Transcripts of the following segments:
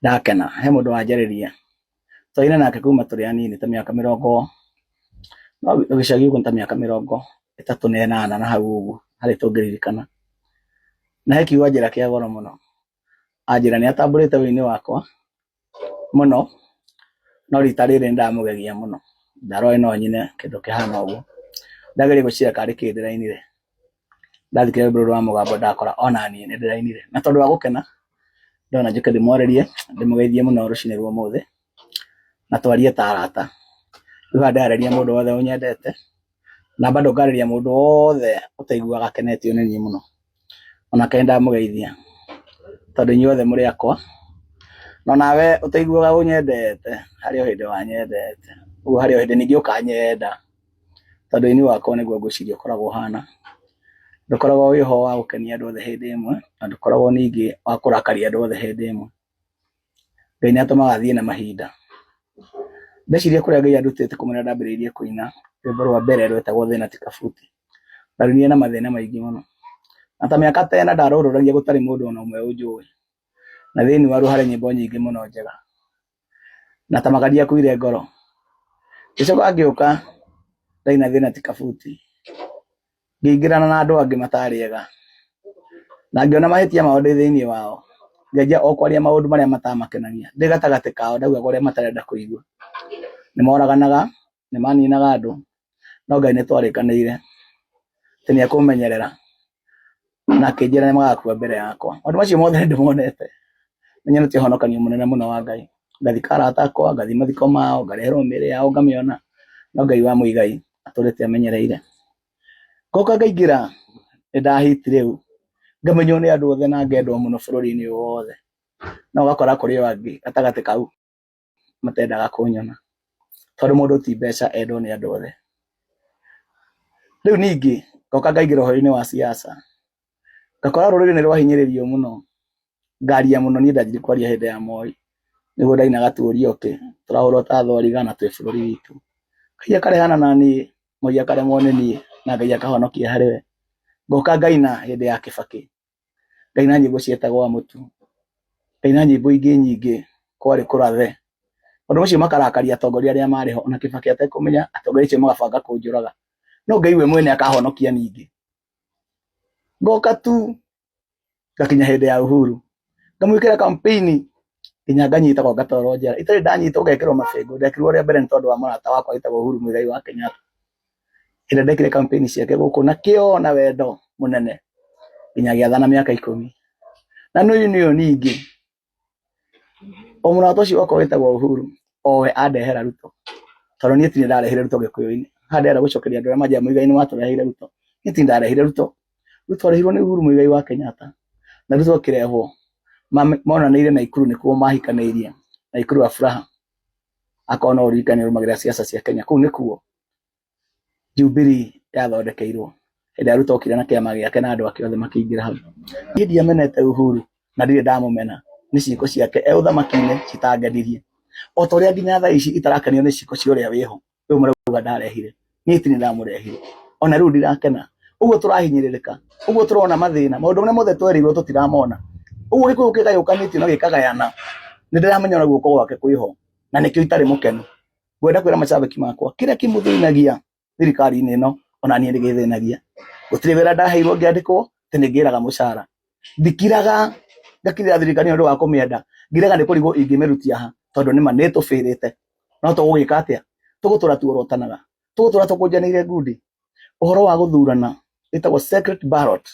Ndakena he mũndũ wanjarĩria twaina nake kuma tũrĩ anini ta mĩaka mĩrongo no gĩcagi ũguo ta mĩaka 38 na hau ũguo harĩ tũngĩririkana. Na he kiugo anjĩra kĩa goro mũno, anjĩra nĩ atambũrĩte ũini wakwa mũno, no rita rĩrĩ nĩ ndamũgegia mũno, ndaroĩ no nyine kĩndũ kĩhana ũguo. Ndageria gwĩciria karĩ kĩ ndĩrainire, ndathikĩrĩria rwĩmbo rũrũ rwa mũgambo ndakora ona niĩ nĩ ndĩrainire. Na tondũ wa gũkena, ndona njũke ndĩmwarĩrie, ndĩmũgeithie mũno rũcinĩ rwa ũmũthĩ, na twarie ta arata. Rĩu haha ndĩrarĩria mũndũ wothe ũnyendete, na bado ngarĩria mũndũ wothe ũtaiguaga akenetio nĩ niĩ mũno. Onake nĩ ndamũgeithia, tondũ inyuothe mũrĩ akwa, no nawe ũtaiguaga ũnyendete, harĩ o hĩndĩ wanyendete, ũguo harĩ o hĩndĩ ningĩ ũkanyenda, tondũ ũini wakwa nĩguo ngwĩciria ũkoragwo ũhana, ndũkoragwo wĩ ho wa gũkenia andũ othe hĩndĩ ĩmwe, na ndũkoragwo ningĩ wa kũrakaria andũ othe hĩndĩ ĩmwe. Ngai nĩ atũmaga thiĩ na mahinda. Ndeciria kũrĩa Ngai andutĩte kuma rĩrĩa ndambĩrĩirie kũina, rwĩmbo rwa mbere rwetagwo thĩna ti kabuti. Ndarinire na mathĩna maingĩ mũno. Na ta mĩaka ta ĩna ndarũrũragia gũtarĩ mũndũ ona ũmwe ũnjũĩ. Na thĩinĩ waruo harĩ nyĩmbo nyingĩ mũno njega. Na ta maka ndiakuire ngoro. Ngĩcoka ngĩũka ndaina thĩna ti kabuti. Ngĩingĩrana na andũ angĩ matarĩ ega. Na ngĩona mahĩtia mao ndĩ thĩinĩ wao. Ngĩanjia o kwaria maũndũ marĩa matamakenagia. Ndĩ gatagatĩ kao ndaugaga ũrĩa matarenda kũigua. Nĩ moraganaga, nĩ maninaga andũ, no Ngai nĩ twarĩkanĩire atĩ nĩ ekũmenyerera na akĩnjĩra nĩ magakua mbere yakwa. Maũndũ macio mothe nĩ ndĩmonete. Nĩ nyonete ũhonokanio mũnene mũno wa Ngai. Ngathika arata akwa, ngathiĩ mathiko mao, ngareherwo mĩĩrĩ yao ngamĩona, no Ngai wa Mũigai atũrĩte amenyereire. Ngoka ngaingĩra nĩ ndahiti rĩu, ngamenywo nĩ andũ othe na ngendwo mũno bũrũri-inĩ ũyũ wothe. No ũgakora kũrĩ o angĩ gatagatĩ kau matendaga kũnyona, tondũ mũndũ ti mbeca endwo nĩ andũ othe. Rĩu ningĩ ngoka ngaingĩra ũhoro-inĩ wa siasa, ngakora rũrĩrĩ nĩ rwahinyĩrĩrio mũno, ngaria mũno, niĩ ndanjirie kwaria hĩndĩ ya Moi, nĩguo ndainaga tuorio ũkĩ, tũrahũrwo ta thwariga na twĩ bũrũri witũ. Ngai akarehana na niĩ, Moi akaremwo nĩ niĩ, na Ngai akahonokia harĩ we. Ngoka ngaina hĩndĩ ya Kĩbakĩ, ngaina nyĩmbo cietagwo Amũtu, ngaina nyĩmbo ingĩ nyingĩ, kwarĩ kũrathe. Maũndũ macio makarakaria atongoria arĩa marĩ ho, ona Kĩbakĩ atekũmenya, atongoria acio magabanga kũnjũraga. No Ngai we mwene akahonokia ningĩ. Ngoka tu ngakinya hĩndĩ ya Uhuru, ngamwĩkĩra campaign nginya nganyitagwo ngatwarwo njera. Itarĩ ndanyitwo ngekĩrwo mabĩngũ, ndekĩrirwo rĩa mbere nĩ tondũ wa mũrata wakwa wĩtagwo Uhuru Muigai wa Kenyatta. Ĩrĩa ndekire campaign ciake gũkũ na kĩo na wendo mũnene nginya agĩathana mĩaka 10. Na nĩ nĩyo ningĩ o mũrata ũcio wakwa wĩtagwo Uhuru owe andehera Ruto, tondũ niĩ tirĩ ndarehire Ruto Gĩkũyũ-inĩ. Haha ndĩrenda gũcokeria andũ arĩa manjĩraga Muigai nĩ watũreheire Ruto. Niĩ tirĩ ndarehire Ruto. Ruto arehirwo nĩ Uhuru Muigai wa Kenyatta. Na Ruto akĩrehwo monanĩire Naikuru nĩkuo mahikanĩirie, Naikuru Afraha. Akorwo no ũririkane ũrũmagĩrĩra siasa cia Kenya, kũu nĩkuo Jubilee yathondekeirwo hĩndĩ ĩrĩa Ruto okire na kĩama gĩake na andũ ake othe makĩingĩra hau. Niĩ ndiamenete Uhuru na ndirĩ ndamũmena, nĩ ciĩko ciake e ũthamaki-inĩ citangenirie. O ta ũrĩa nginya thaa ici itarakenio nĩ ciĩko cia ũrĩa wĩho, rĩu marauga ndarehire. Niĩ ti niĩ ndamũrehire. Ona rĩu ndirakena. Ũguo tũrahinyĩrĩrĩka, ũguo tũrona mathĩna, maũndũ marĩa mothe twerirwo tũtiramona. Ũguo Gĩkũyũ kĩgayũkanĩtio na gĩkagayana, nĩ ndĩramenya ona guoko gwake kwĩho, na nĩkĩo itarĩ mũkenu. Ngwenda kwĩra macambĩki makwa kĩrĩa kĩmũthĩnagia thirikari-inĩ ĩno ona niĩ nĩgĩthĩnagia. Gũtirĩ wĩra ndaheirwo ngĩandĩkwo atĩ nĩ ngĩraga mũcara. Ndikiraga ngakirĩra thirikari nĩ ũndũ wa kũmĩenda, ngiraga nĩ kũrigwo ingĩmĩrutia ha tondũ nĩma nĩ ĩtũbĩrĩte. No tũgũgĩka atĩa? Tũgũtũra tuorotanaga, tũgũtũra tũkũnjanĩire ngundi. Ũhoro wa gũthurana ĩtagwo secret ballot.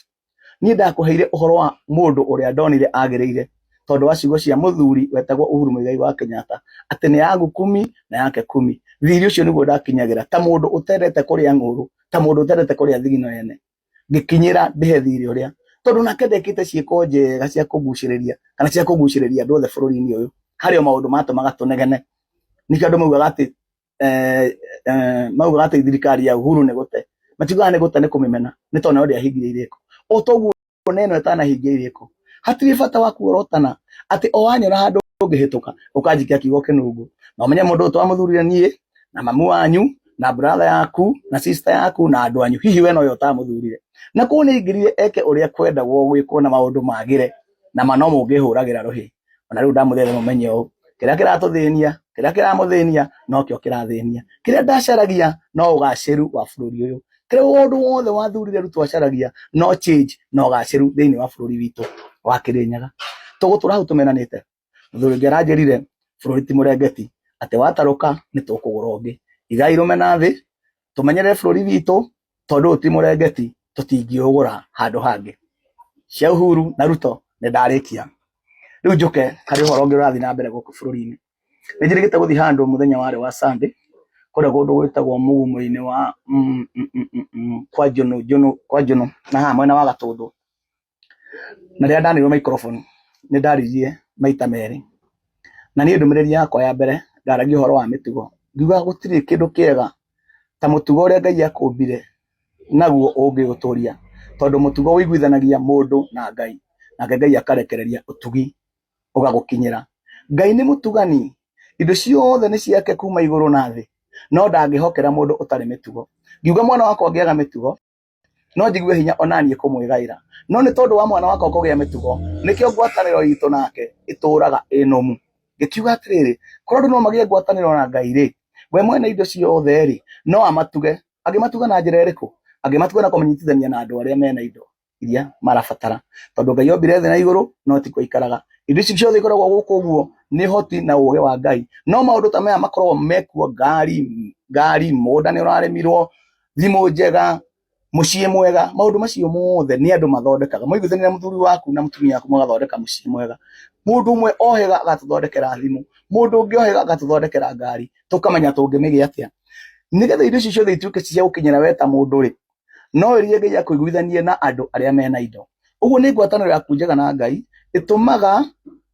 Niĩ ndakũheire ũhoro wa mũndũ ũrĩa ndonire agĩrĩire tondũ wa ciugo cia mũthuri wetagwo Uhuru Muigai wa Kenyatta atĩ nĩ yangu kumi na yake kumi. Thirĩ ũcio nĩguo ndakinyagĩra ta mũndũ ũtendete kũrĩa ng'ũrũ, ta mũndũ ũtendete kũrĩa thigino ene. Ngĩkinyĩra ndĩhe thirĩ ũrĩa tondũ nake ndekĩte ciĩko njega cia kũgucĩrĩria kana cia kũgucĩrĩria andũ othe bũrũri-inĩ ũyũ. Harĩ o maũndũ matũmaga tũnegene. Nĩkĩo andũ maugaga atĩ maugaga atĩ thirikari ya Uhuru nĩ gũte. Matiugaga nĩ gũte nĩ kũmĩmena nĩ tondũ nayo ndĩahingirie irĩko. O toguo na ĩno ĩtanahingia irĩko. Hatirĩ bata wa kuorotana atĩ o wanyona handũ ũngĩhĩtũka ũkanjikia kiugo kĩnungu. Na ũmenye mũndũ ũyũ twamũthurire niĩ na mamu wanyu na brother yaku na sister yaku na andũ anyu, hihi we nowe ũtamũthurire. Na kũu nĩ aingĩrire eke ũrĩa kwendagwo gwĩkwo na maũndũ magĩre na ma no mũngĩhũragĩra rũhĩ. Ona rĩu ndamũthĩra mũmenye ũũ, kĩrĩa kĩratũthĩnia, kĩrĩa kĩramũthĩnia nokĩo kĩrathĩnia. Kĩrĩa ndacaragia no ũgacĩru wa bũrũri ũyũ. Kĩrĩa ũndũ wothe wathurire Ruto acaragia no change na ũgacĩru thĩinĩ wa bũrũri witũ wa Kĩrĩnyaga. Tũgũtũra hau tũmenanĩte. Mũthuri ũngĩ aranjĩrire bũrũri ti mũrengeti, atĩ watarũka nĩ tũkũgũra ũngĩ. Igai rũmena thĩ, tũmenyerere bũrũri witũ tondũ ũyũ ti mũrengeti, tũtingĩũgũra handũ hangĩ. Cia Uhuru na Ruto nĩ ndarĩkia. Rĩu njũke harĩ ũhoro ũngĩ ũrathiĩ na mbere gũkũ bũrũri-inĩ. Nĩ njĩrĩgĩte gũthiĩ handũ mũthenya warĩ wa Sunday, kũrĩa kũndũ gwĩtagwo mũgumo-inĩ wa kwa Njũnũ, Njũnũ, kwa Njũnũ na haha mwena wa Gatũndũ. Na rĩrĩa ndaneirwo microphone nĩ ndaririe maita merĩ. Na niĩ ndũmĩrĩri yakwa ya mbere ndaragia ũhoro wa mĩtugo. Ngiuga gũtirĩ kĩndũ kĩega ta mũtugo ũrĩa Ngai akũmbire naguo ũngĩũtũria. Tondũ mũtugo ũiguithanagia mũndũ na Ngai, nake Ngai akarekereria ũtugi ũgagũkinyĩra. Ngai nĩ mũtugani, indo ciothe nĩ ciake kuma igũrũ na thĩ, no ndangĩhokera mũndũ ũtarĩ mĩtugo. Ngiuga mwana wakwa angĩaga mĩtugo, no njigue hinya onaniĩ kũmwĩgaĩra. No nĩ tondũ wa mwana wakwa kũgĩa mĩtugo, nĩkĩo ngwatanĩro itũ nake ĩtũraga ĩ nũmu. Ngĩkiuga atĩrĩrĩ, korwo andũ no magĩe ngwatanĩro na Ngai rĩ, we mwene indo ciothe rĩ, no amatuge. Angĩmatuga na njĩra ĩrĩkũ? Angĩmatuga na kũmanyitithania na andũ arĩa mena indo iria marabatara. Tondũ Ngai ombire thĩ na igũrũ, no tikuo aikaraga. Indo ici ciothe ikoragwo gũkũ ũguo nĩ ũhoti na ũgĩ wa Ngai. No maũndũ ta maya makoragwo mekuo, ngari, ngari, mũgũnda nĩ ũrarĩmirwo, thimũ njega, mũciĩ mwega, maũndũ macio mothe nĩ andũ mathondekaga. Mwaiguithania na mũthuri waku na mũtumia waku mũgathondeka mũciĩ mwega. Mũndũ ũmwe ohĩga agatũthondekera thimũ, mũndũ ũngĩ ohĩga agatũthondekera ngari, tũkamenya tũngĩmĩgĩa atĩa. Nĩgetha indo icio ciothe ituĩke cia gũkinyĩra we ta mũndũ rĩ, no ĩrĩe Ngai akũiguithanie na andũ arĩa mena indo. Ũguo nĩ ngwatanĩro yaku njega na Ngai ĩtũmaga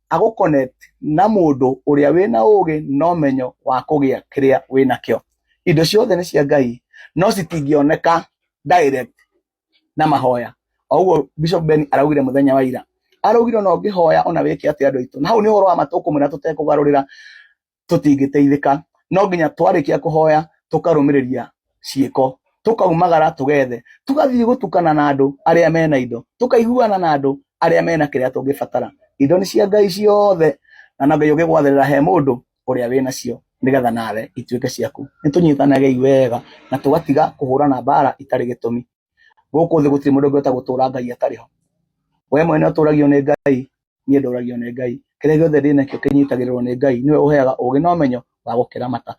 agũ connect na mũndũ ũrĩa wĩna ũgĩ na ũmenyo wa kũgĩa kĩrĩa wĩnakĩo. Indo ciothe nĩ cia Ngai no citingĩoneka direct na mahoya. O ũguo Bishop Ben araugire mũthenya wa ira. Araugire ona ũngĩhoya ona wĩke atĩa andũ aitũ. Na hau nĩ ũhoro wa ma tũkũmwĩra tũtekũgarũrĩra tũtingĩteithĩka. No nginya twarĩkia kũhoya tũkarũmĩrĩria ciĩko. Tũkaumagara tũgethe. Tũgathiĩ gũtukana na andũ arĩa mena indo. Tũkaiguana na andũ arĩa mena kĩrĩa tũngĩbatara. Indo nĩ cia Ngai ciothe na no Ngai ũngĩgwathĩrĩra he mũndũ ũrĩa wĩnacio nĩgetha nawe ituĩke ciaku. Nĩ tũnyitanagei wega na tũgatiga kũhũrana mbara itarĩ gĩtũmi. Gũkũ thĩ gũtirĩ mũndũ ũngĩhota gũtũra Ngai atarĩ ho. We mwene ũtũragio nĩ Ngai, niĩ ndũragio nĩ Ngai. Kĩrĩa gĩothe ndĩnakĩo kĩnyitagĩrĩrwo nĩ Ngai, nĩwe ũheaga ũgĩ na ũmenyo wa gũkĩramata.